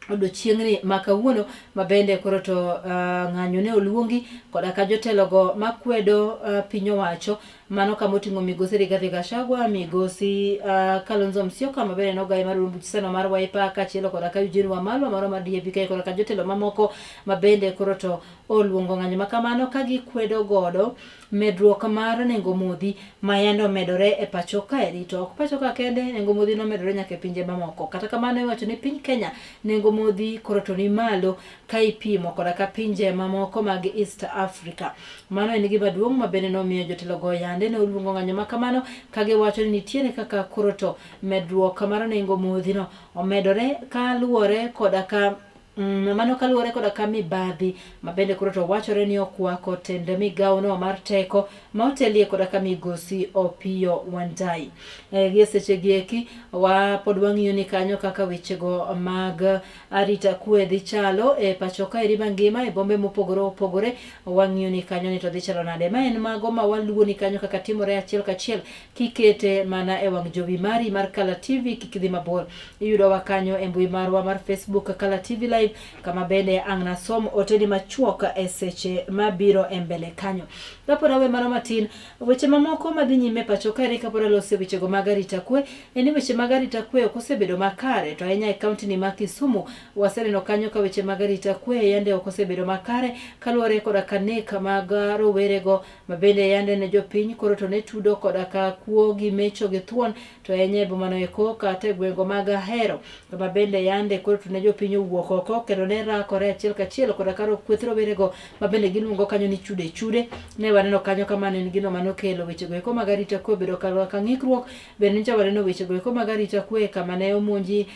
S2: odiochieng'ni ma kawuono ma bende koro to ng'anyo ne oluongi koda ka jotelogo makwedo piny owacho mano kama oting'o migosi Rigathi Gachagua, migosi Kalonzo Musyoka ma bende nogayi mar duond buch mar Wiper kaachiel koda ka Eugene Wamalwa moro mar DAP-K koda ka jotelo mamoko ma bende koro to oluongo ng'anyo ma kamano ka gikwedo godo medruok mar nengo modhi ma yande omedore e pacho kaeri. To ok pacho ka kende, nengo modhi nomedore nyaka e pinje mamoko. Kata kamano iwacho ni piny Kenya nengo modhi koro to ni malo ka ipimo koda ka pinje mamoko mag East Africa. Mano en gima duong' ma bende nomiyo jotelogo yande ne oluongo ng'anyo ma kamano ka giwacho ni nitiere kaka koro to medruok mar nengo modhino omedore kaluwore koda ka mano kaluwore koda ka mibadhi ma bende koro to wachore ni okwako tend migawono mar teko ma otelie koda ka migosi Opiyo Wandayi. Gie seche gi eki wa pod wang'iyo ni kanyo kaka wechego mag arita kwe dhi chalo e pacho kaeri mangima e bombe mopogore opogore wang'iyo ni kanyo ni to dhi chalo nade. Ma en mago ma waluwo ni kanyo kaka timore achiel kachiel kikete mana e wang' jowi mari mar Kala TV kik idhi mabor. Iyudowa kanyo e mbui marwa mar Facebook Kala TV Live. live kama bende ang' nasom oteni machuok e seche mabiro e mbele kanyo. Kapod awe mano matin, weche mamoko madhi nyime pacho kaeri kapod alose wechego mag arita kwe en ni weche mag arita kwe ok osebedo makare to ahinya e kaunti ni ma Kisumu waseneno kanyo ka weche mag arita kwe yande ok osebedo makare kaluwore koda ka nek mag rowerego ma bende yande ne jopiny koro to ne tudo koda ka kuo gi mecho gi thuon to ahinya e bomano eko kata e gwengo mag Ahero kama bende yande koro to ne jopiny owuok oko kendo ne rakore achiel kachiel koda ka kweth rowerego ma bende giluongo kanyo ni chude chude. Ne waneno kanyo kama ne en gino mane okelo wechego eko mag arita kwe obedo ka ng'ikruok. Bende nyocha waneno wechego eko mag arita kwe kama ne omonji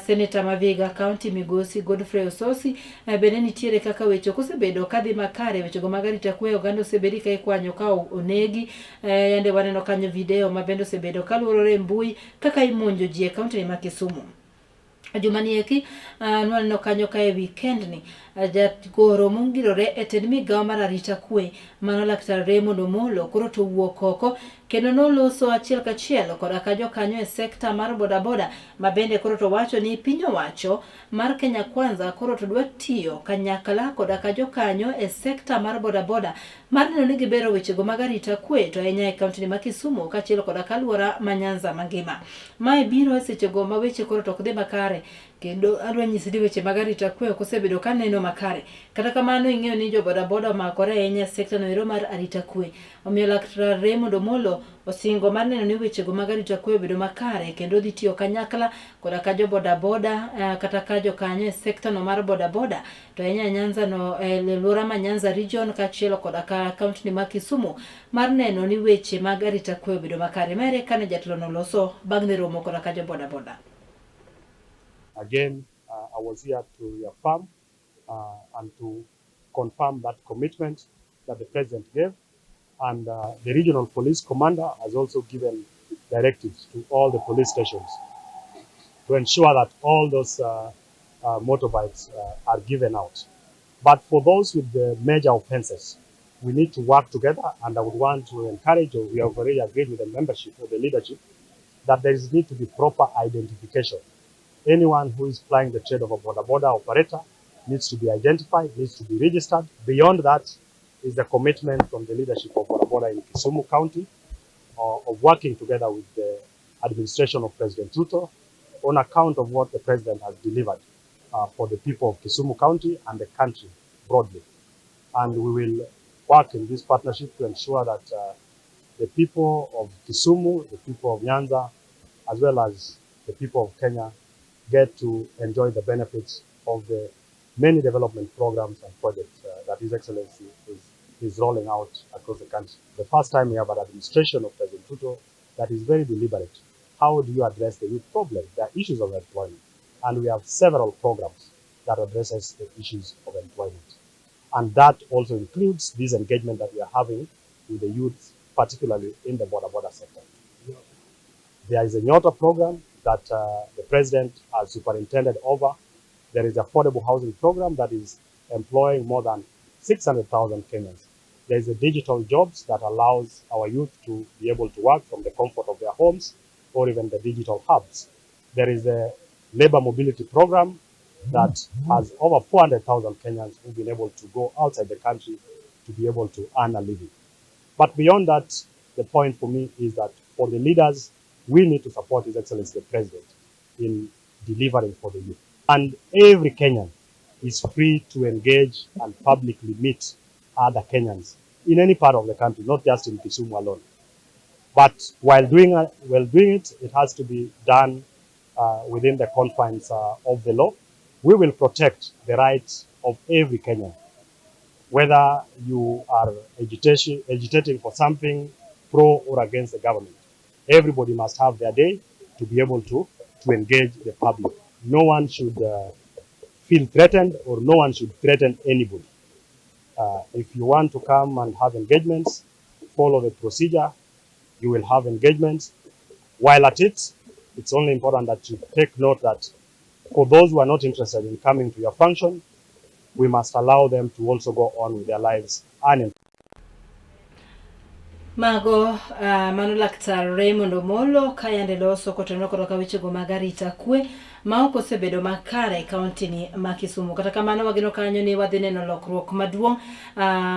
S2: seneta ma Vihiga County Migosi Godfrey Ossosi. Bende nitiere kaka weche ok osebedo kadhi makare wechego mag arita kwe oganda osebedi ka ikwanyo ka onegi. Yande waneno kanyo video ma bende osebedo kaluorore e mbui kaka imonjo ji e kaunti ma Kisumu. Juma ni eki nwaneno kanyo ka e weekend ni jagoro mongirore e tend migawo mar arita kwe mano Laktar Raymond Omolo koro to wuok oko kendo noloso achiel kachiel koda ka jokanyo e sekta mar bodaboda ma bende koro to wacho ni piny owacho mar Kenya Kwanza koro to dwa tiyo kanyakla koda ka jokanyo e sekta mar bodaboda mar neno ni gibero wechego mag arita kwe to ahinya e kaunti ma Kisumu kaachiel koda ka alwora ma Nyanza mangima. Mae biro e sechego ma weche koro to ok dhi makare kendo adwa nyisi ni weche mag arita kwe ok osebedo ka neno makare. Kata kamano ing'eyo ni jo bodaboda omakore ahinya e sekta no ero mar arita kwe. Omiyo Laktar Raymond Omolo osingo mar neno ni wechego mag arita kwe obedo makare kendo dhi tiyo kanyakla koda ka jo bodaboda kata ka jokanyo e sekta no mar bodaboda to ahinya e Nyanza no e alwora ma Nyanza region kaachiel koda ka kaunti ma Kisumu mar neno ni weche mag arita kwe obedo makare. Mere kane jatelo no loso bang' ne romo koda ka jo bodaboda.
S9: Again, I was here to reaffirm and to confirm that commitment that the president gave, and the regional police commander has also given directives to all the police stations to ensure that all those motorbikes are given out. But for those with the major offenses, we need to work together, and I would want to encourage, or we have already agreed with the membership or the leadership, that there is need to be proper identification. Anyone who is plying the trade of a boda boda operator needs to be identified, needs to be registered. Beyond that is the commitment from the leadership of boda boda in Kisumu County of working together with the administration of President Ruto on account of what the president has delivered for the people of Kisumu County and the country broadly. And we will work in this partnership to ensure that the people of Kisumu, the people of Nyanza, as well as the people of Kenya get to enjoy the benefits of the many development programs and projects that His Excellency is rolling out across the country. The first time we have an administration of President Ruto that is very deliberate. How do you address the youth problem, the issues of employment? And we have several programs that addresses the issues of employment. And that also includes this engagement that we are having with the youth, particularly in the boda boda sector. There is a Nyota program that the president has superintended over. There is affordable housing program that is employing more than 600,000 Kenyans. There is a digital jobs that allows our youth to be able to work from the comfort of their homes or even the digital hubs. There is a labor mobility program that has over 400,000 Kenyans who've been able to go outside the country to be able to earn a living. But beyond that, the point for me is that for the leaders, we need to support His Excellency the President in delivering for the youth. And every Kenyan is free to engage and publicly meet other Kenyans in any part of the country, not just in Kisumu alone. But while doing it, it has to be done within the confines of the law. We will protect the rights of every Kenyan, whether you are agitating for something pro or against the government. Everybody must have their day to be able to engage the public. No one should feel threatened, or no one should threaten anybody. If you want to come and have engagements, follow the procedure. You will have engagements. While at it, it's only important that you take note that for those who are not interested in coming to your function, we must allow them to also go on with their lives uninterrupted.
S2: Mago mano Laktar Raymond Omolo kayande loso kotenore koda ka wechego mag arita kwe. ma ok osebedo makare e kaunti ni ma Kisumu. Kata kamano wageno kanyo ni wadhi neno lokruok maduong'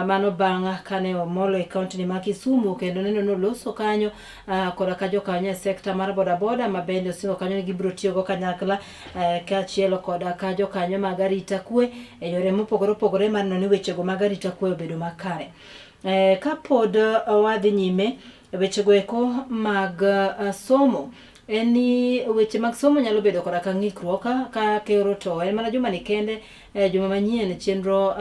S2: mano bang' kane Omolo e kaunti ni ma Kisumu kendo neno noloso kanyo koda ka jokanyo e sekta mar bodaboda ma bende osingo kanyo ni gibiro tiyogo kanyakla kaachiel koda ka jokanyo mag arita kwe e yore mopogore opogore mar neno ni wechego mag arita kwe obedo makare. Kapod wadhi nyime e wechego eko mag somo en ni weche mag somo nyalo bedo koda ka ng'ikruok ka koro to en mana juma ni kende juma manyien chenro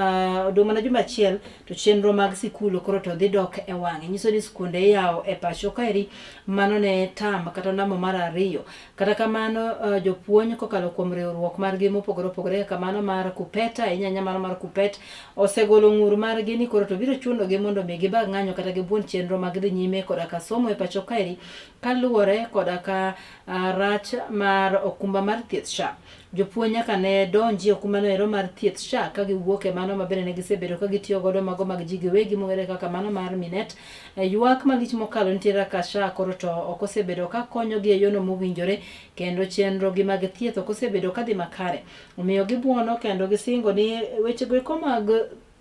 S2: odong' mana juma achiel to chenro mag sikul koro to dhi dok e wang'e nyiso ni skunde iyawo e pacho kaeri mano ne tam kata ondamo mar ariyo kata kamano jopuonj kokalo kuom riwruok margi mopogore opogore kaka mano mar KUPPET ahinya ahinya mano mar KUPPET osegolo ng'ur margi ni koro to biro chunogi mondo mi gibag ng'anyo kata gibuon chenro mag dhi nyime koda ka somo e pacho kaeri kaluwore koda ka rach mar okumba mar thieth SHA. Jopuonj nyaka ne donji e okumbano ero mar thieth SHA ka giwuok e mano ma bende ne gisebedo ka gitiyo godo mago mag ji giwegi mong'ere kaka mano mar Minet. Ywak malich mokalo nitiere kaka SHA koro to ok osebedo ka konyogi e yono mowinjore kendo chenro gi mag thieth ok osebedo ka dhi makare. Omiyo gibuono kendo gisingo ni wechego eko mag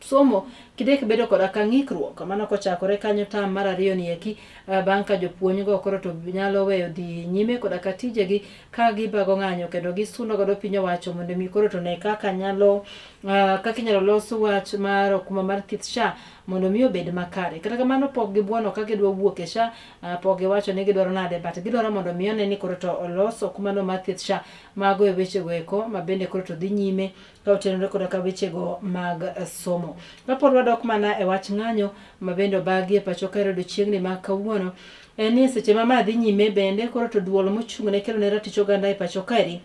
S2: somo kidek bedo koda ka ng'ikruok. Mano kochakore kanyo tam mar ariyo ni eki bang' ka jopuonj go koro to nyalo weyo dhi nyime koda ka tijegi ka gibago ng'anyo kendo gisundo godo piny owacho mondo mi koro to ne kaka nyalo kaka inyalo los wach mar okumba mar thieth SHA mondo mi obed makare. Kata kamano pok gibuono ka gidwa wuok e SHA, pok giwacho ni gidwaro nade but gidwaro mondo mi one ni koro to olos okumbano mar thieth SHA. Mago e wechego eko ma bende koro to dhi nyime ka otenore koda ka wechego mag somo. Kapod wadok mana e wach ng'anyo ma bende obagi e pacho ka odiochieng'ni ma kawuono, en ni e seche ma ma dhi nyime bende koro to duol mochung' ne kelo ne ratich oganda e pacho kaeri,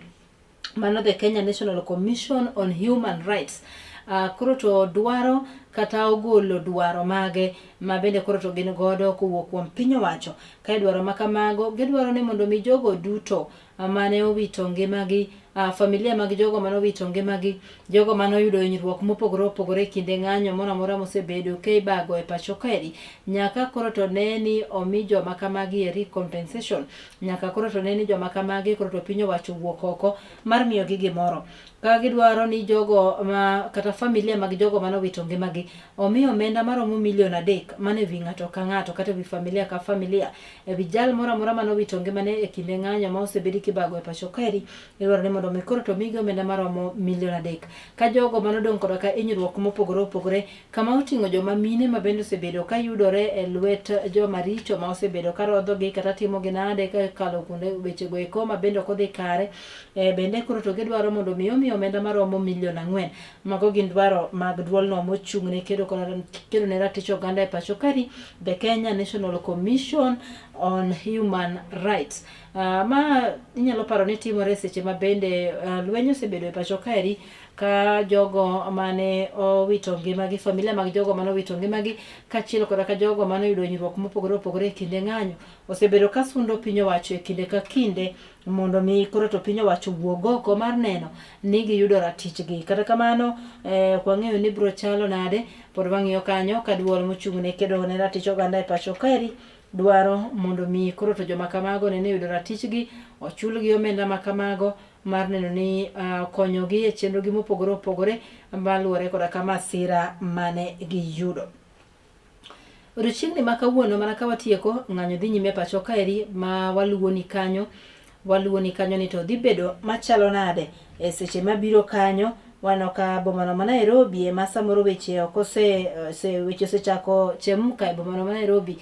S2: mano the Kenya National Commission on Human Rights, koro to dwaro kata ogolo dwaro mage ma bende koro to gin godo kowuok kuom piny owacho. Ka e dwaro ma kamago, gidwaro ni mondo mi jogo duto mane owito ngimagi, familia mag jogo mane owito ngimagi, jogo mane oyudo hinyruok mopogore opogore e kinde ng'anyo moro amora mosebedo ka ibago e pacho kaeri, nyaka koro to ne ni omi joma kamagi eri compensation, nyaka koro to ne ni joma kamagi koro to piny owacho owuok oko mar miyogi gimoro. Ka gidwaro ni jogo ma kata familia mag jogo mane owito ngimagi omi omenda maromo milion 3 mano e wi ng'ato ka ng'ato kata e wi familia ka familia E wi jal moro amora mane owito ngimane e kinde ng'anyo ma osebedi kibago e pacho kaeri, idwaro ni mondo mi koro to omigi omenda maromo milion 3. Ka jogo mane odong' koda ka hinyruok mopogore opogore, kama oting'o joma mine ma bende osebedo ka yudore e lwet joma richo ma osebedo ka rodhogi kata timogi nade kakalo kuonde wechego eko ma bende ok odhi kare, bende koro to gidwaro mondo mi omi omenda maromo milion 4. Mago gin dwaro mag duolno mochung' ne kedo koda kedo ne ratich oganda e pacho kaeri, the Kenya National Commission on Human Rights. Ma inyalo paro ni timore seche ma bende lweny osebedo e pacho kaeri ka jogo mane owito ngimagi, familia mag jogo mane owito ngimagi kaachiel koda ka jogo mane oyudo hinyruok mopogore opogore e kinde ng'anyo osebedo ka sundo piny owacho e kinde ka kinde mondo mi koro to piny owacho owuog oko mar neno ni giyudo ratichgi. Kata kamano ok wang'eyo ni biro chalo nade, pod wang'iyo kanyo ka duol mochung' ne kedo ne ratich oganda e pacho kaeri dwaro mondo mi koro to joma kamago nene oyudo ratichgi, ochulgi omenda ma kamago mar neno ni konyogi e chenrogi mopogore opogore maluwore koda ka masira mane giyudo. Odiochieng'ni ma kawuono mana ka watieko, ng'anyo dhi nyime e pacho kaeri ma waluwoni kanyo, waluwoni kanyo ni to dhi bedo machalo nade e seche mabiro kanyo. Waneno ka bomano ma Nairobi ema samoro weche ok ose, ose weche osechako chemka e bomano ma Nairobi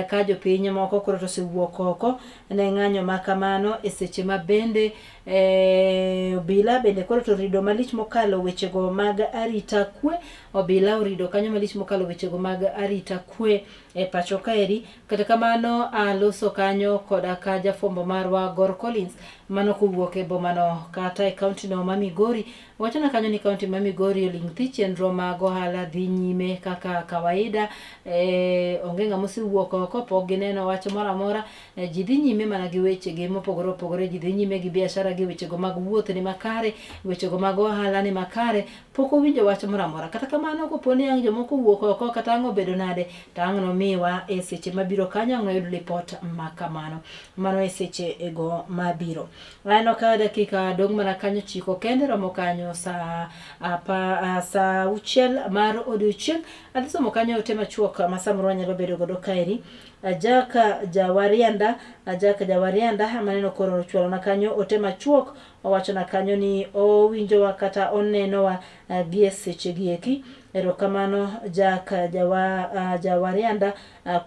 S2: ka jopiny moko koro to osewuok oko ne ng'anyo ma kamano e seche ma bende obila bende koro to orido malich mokalo wechego mag arita kwe. Obila orido kanyo malich mokalo wechego mag arita kwe e pacho kaeri. Kata kamano aloso kanyo koda ka jafwambo marwa Gor Collins mano kowuok e bomano kata e kaunti no ma Migori wachona kanyo ni kaunti ma Migori oling' thi chenro mag ohala dhi nyime kaka kawaida. Onge ng'ama osewuok oko, pok gineno wach moro amora. Ji dhi nyime mana gi wechegi mopogore opogore, ji dhi nyime gi biashara gi wechego mag wuoth ni makare, wechego mag ohala ni makare, pok owinjo wach moro amora. Kata kamano kopo ni ang' jomoko owuok oko kata ang' obedo nade, to ang' nomiwa e seche mabiro kanyo ang' noyud lipot ma kamano. Mano e seche go mabiro. Aneno ka dakika dong' mana kanyo chiko kende romo kanyo saa apa, saa auchiel mar odiochieng'. Adhi somo kanyo ote machuok ma samoro wanyalo bedo godo kaeri. Ajaka Jawarianda, Ajaka Jawarianda maneno koro ochwalona kanyo ote machuok owachona kanyo ni owinjowa kata onenowa gie sechegi eki. Erokamano Jack Jawa, Jawarianda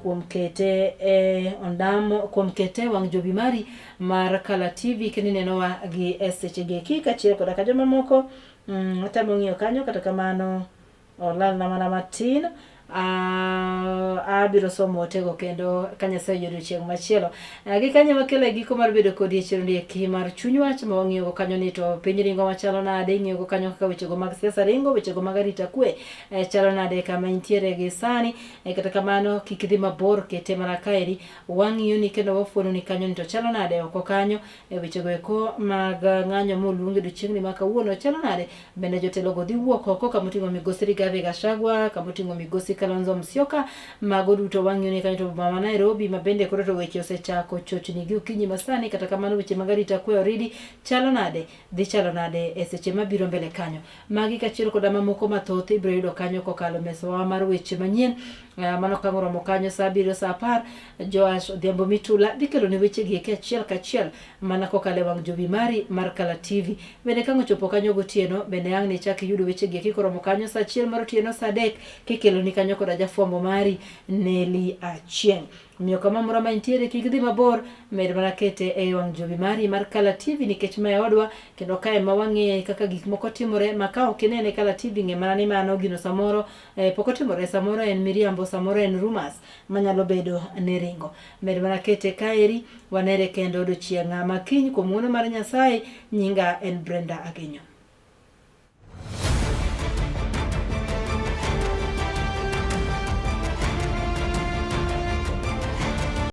S2: kuom kete e ondamo kuom kete wang' jowi mari mar Kala TV kendo inenowa gi e sechegi eki kaachiel koda ka jomamoko atemo ng'iyo kanyo kata kamano Olalna mana matin. Abiro somo otego kendo ka Nyasaye oyie odiochieng' machielo. Gi kanyo wakelo e giko mar bedo kodi e chenro eki mar chuny wach ma wang'iyogo kanyo ni to piny ringo machalo nade, ing'iyogo kanyo kaka wechego mag siasa ringo, wechego mag arita kwe chalo nade kama intiere gi sani. Kata kamano kik idhi mabor kete mana kaeri wang'iyoni kendo wafuononi kanyo ni to chalo nade oko kanyo e wechego eko mag ng'anyo moluong e odiochieng'ni ma kawuono chalo nade. Bende jotelogo dhi wuok oko kamoting'o migosi Rigathi Gachagua, kamoting'o migosi Kalonzo Musyoka. Mago duto wang'iyo ni kanyo to boma ma Nairobi ma bende koro to weche osechako chochni gi okinyi masani. Kata kamano weche mag arita kwe oridi chalo nade, dhi chalo nade e seche mabiro mbele kanyo. Magi kaachiel koda mamoko mathoth ibiro yudo kanyo kokalo mesawa mar weche manyien. Mano ka oromo kanyo saa abiriyo saa apar Joash Odhiambo Mitula dhi keloni wechegi eki achiel kachiel mana kokalo e wang' jowi mari mar Kala TV. Bende ka ang' ochopo kanyo gotieno, bende ang' nichak iyud wechegi eki koromo kanyo saa achiel mar otieno saa adek kikeloni kanyo koda jafwambo mari Nelly Achieng'. Omiyo kama amora ma intiere kik idhi mabor, med mana kete e wang' jowi mari mar Kala TV nikech ma e odwa kendo kae ma wang'eye kaka gik moko timore ma ka ok inene Kala TV ng'e mana ni mano gino samoro pok otimore, samoro en miriambo, samoro en rumors manyalo bedo ni ringo. Med mana kete kaeri, wanere kendo odiochieng' ma kiny kuom ng'uono mar Nyasaye. Nyinga en Brenda Agenyo.